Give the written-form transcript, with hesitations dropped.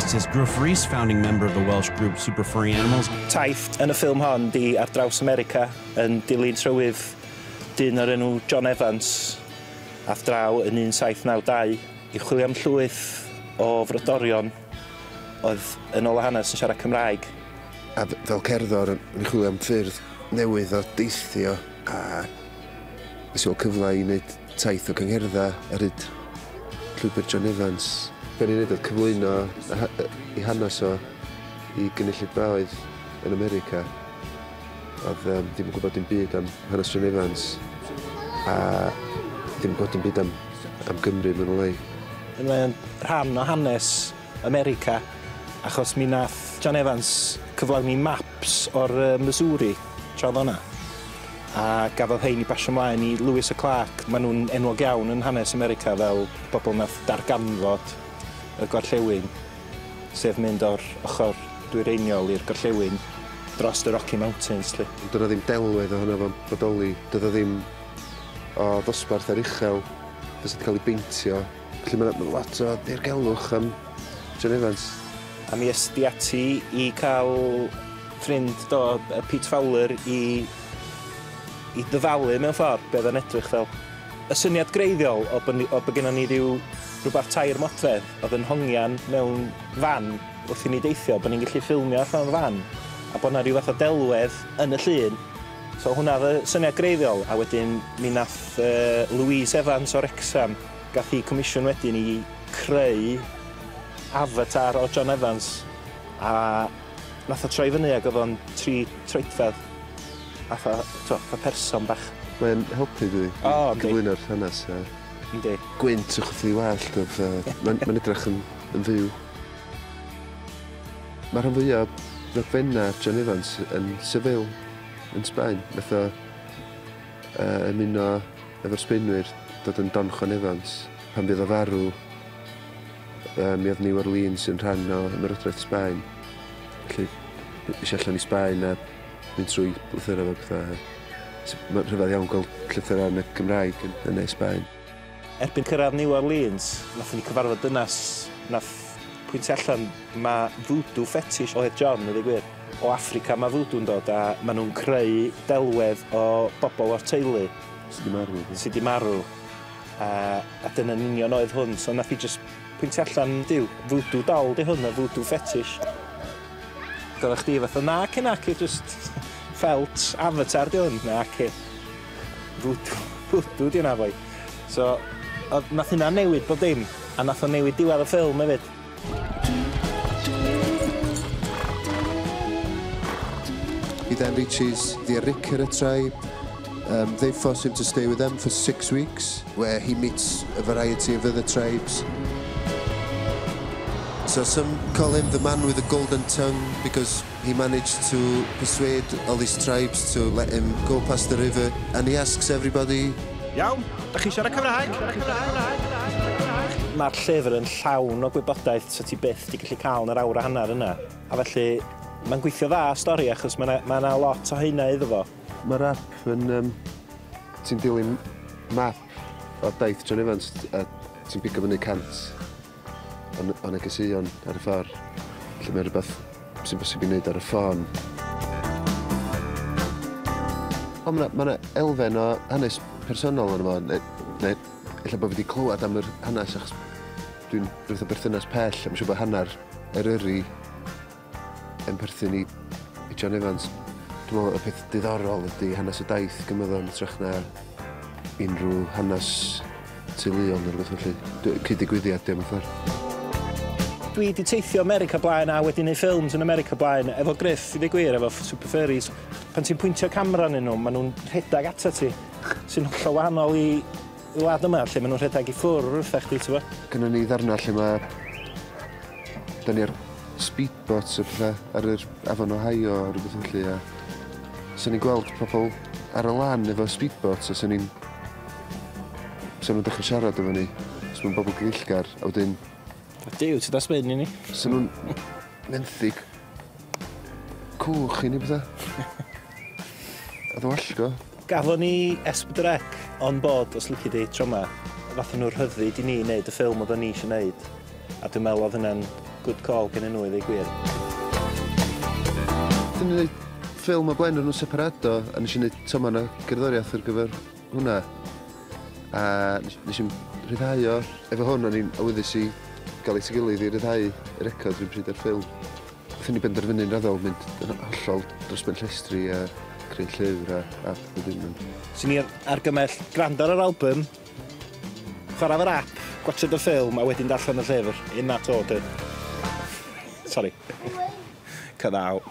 guest is Gruff Rhys, founding member of the Welsh group Super Furry Animals. Taith yn y ffilm hon di ar draws America yn dilyn trywydd dyn o'r enw John Evans ath draw yn 1792 i chwilio am llwyth o frodorion oedd yn ôl y hanes yn siarad Cymraeg. A fel cerddor, o'n i'n chwilio am ffyrdd newydd o deithio a nes i weld cyfle i wneud taith o cyngherddau ar hyd llwybr John Evans. Be o'n i'n neud oedd cyflwyno ei hanes o i gynulleidfaoedd yn America oedd ddim yn gwybod dim byd am hanes John Evans a ddim yn gwybod dim byd am Gymru mewn lai. Mae'n rhan o hanes America achos mi nath John Evans cyflawni maps o'r Missouri tra oedd o'na. A gafodd hein i basio ymlaen i Lewis a Clark. Maen nhw'n enwog iawn yn hanes America fel bobl nath darganfod y gorllewin, sef mynd o'r ochr dwyreiniol i'r gorllewin dros y Rocky Mountains. Lly. Doedd 'na ddim delwedd ohono fo'n bodoli, doedd o ddim o ddosbarth aruchel fysa wedi cael ei beintio. Felly mae 'na lot o ddirgelwch am John Evans. A mi es di ati i cael ffrind do, Pete Fowler, i ddyfalu mewn ffordd be oedd o'n edrych fel. Y syniad greiddiol o bod gennym ni rhywbeth 3 modfedd oedd yn hongian mewn fan wrth i ni deithio, bod ni'n gallu ffilmio allan o'r fan a bod 'na rhyw fath o delwedd yn y llun. So hwnna oedd y syniad greiddiol, a wedyn mi nath Louise Evans o Wrexham gath hi comisiwn wedyn i creu avatar o John Evans, a nath o troi fyny ac oedd o'n 3 troedfedd. Fatha, fatha person bach. Mae'n helpu dwi O, yndi. Cyflwyno'r hanes. Yndi. Gwynt yn chwythu wallt, mae'n edrych yn fyw. Mae rhan fwyaf ddogfennau John Evans yn Seville, yn Sbaen. Nath o ymuno efo'r Sbaenwyr, dod yn Don Juan Evans. Pan fydd o farw, mi oedd New Orleans yn rhan o Ymerodraeth Sbaen. Felly, eisiau allan i Sbaen a mynd trwy lythyrau fo pethau. Mae'n rhyfedd iawn gweld llythyrau yn y Gymraeg yn Sbaen. Erbyn cyrraedd New Orleans, nathon ni cyfarfod dynas, nath pwyntio allan mae voodoo fetish oedd John, i ddweud gwir. O Affrica mae voodoo'n dod a maen nhw'n creu delwedd o bobl o'r teulu. Sydd 'di marw. Sydd 'di marw. A dyna'n union oedd hwn, so nath i just pwyntio allan, diw, voodoo doll di hwn, a voodoo fetish. Gyda chdi fatha, naci, naci, just felt avatar di hwn, naci. Voodoo di hwnna, boi. So, nath hynna newid bob dim, a nath o newid diwedd y ffilm hefyd. He then reaches the Arikara tribe. They force him to stay with them for 6 weeks, where he meets a variety of other tribes. So some call him the man with the golden tongue because he managed to persuade all these tribes to let him go past the river, and he asks everybody... Iawn, da chi siarad Cymraeg? Mae'r llyfr yn llawn o gwybodaeth so ti byth di gallu cael yn yr awr a hanner yna. A felly, mae'n gweithio dda stori achos mae 'na lot o heina iddo fo. Mae'r app yn... ti'n dilyn map o daith John Evans a ti'n pigo fyny 100 o negeseuon ar y ffordd. Felly mae rhywbeth sy'n bosib i wneud ar y ffôn. Ond mae 'na elfen o hanes personol yno fo, neu ella bod fi wedi clywed am yr hanes achos dwi'n rhywbeth o berthynas pell, a mae'n siŵr bod hanner Eryri yn perthyn i John Evans. Dwi'n meddwl y peth diddorol ydy hanes y daith gymryd o'n hytrach na unrhyw hanes teuluol neu rhywbeth felly. Cyd-digwyddiad di am y ffordd. Dwi wedi teithio America blaen a wedi gwneud ffilms yn America blaen efo Gruff, i ddweud gwir, efo Super Furries. Pan ti'n pwyntio camera arnyn nhw, maen nhw'n rhedeg ata ti, sy'n hollol wahanol i wlad yma, lle maen nhw'n rhedeg i ffwrdd wrtha chdi, ti'n gwbod? Gynnon ni ddarna lle mae... Da ni ar speedboats o pethau ar yr afon Ohio a rhywbeth felly, a so ni'n gweld pobl ar y lan efo speedboats a so ni'n... So nhw'n dechrau siarad efo ni, so nhw'n bobl gyfeillgar, a wedyn... Duw, ti'n dasbyn i ni? So nhw'n menthyg cwch i ni bethau. A ddw allgo. Gafon ni S4C on board, os lici di, tro yma. Fathon nhw'r rhyddid i ni wneud y ffilm oedden ni eisiau wneud. A dwi'n meddwl oedd hynna'n good call gen nhw i ddweud gwir. Dyn ni'n gwneud ffilm o blaen o'r nhw Separado, a nes i wneud toman o gerddoriaeth ar gyfer hwnna. A nes i'n rhyddhau o. Efo hwn, o'n i'n awyddus i gael ei gilydd i ryddhau y record rhywun pryd ar ffilm. Wnaethon ni benderfynu'n raddol mynd yn hollol dros ben llestri a creu llyfr a bob dim. Swn i'n argymell gwrando ar yr album, chwarae efo'r app, gwatsiad y ffilm a wedyn darllen y llyfr. In that order. Sorry. Cut that out.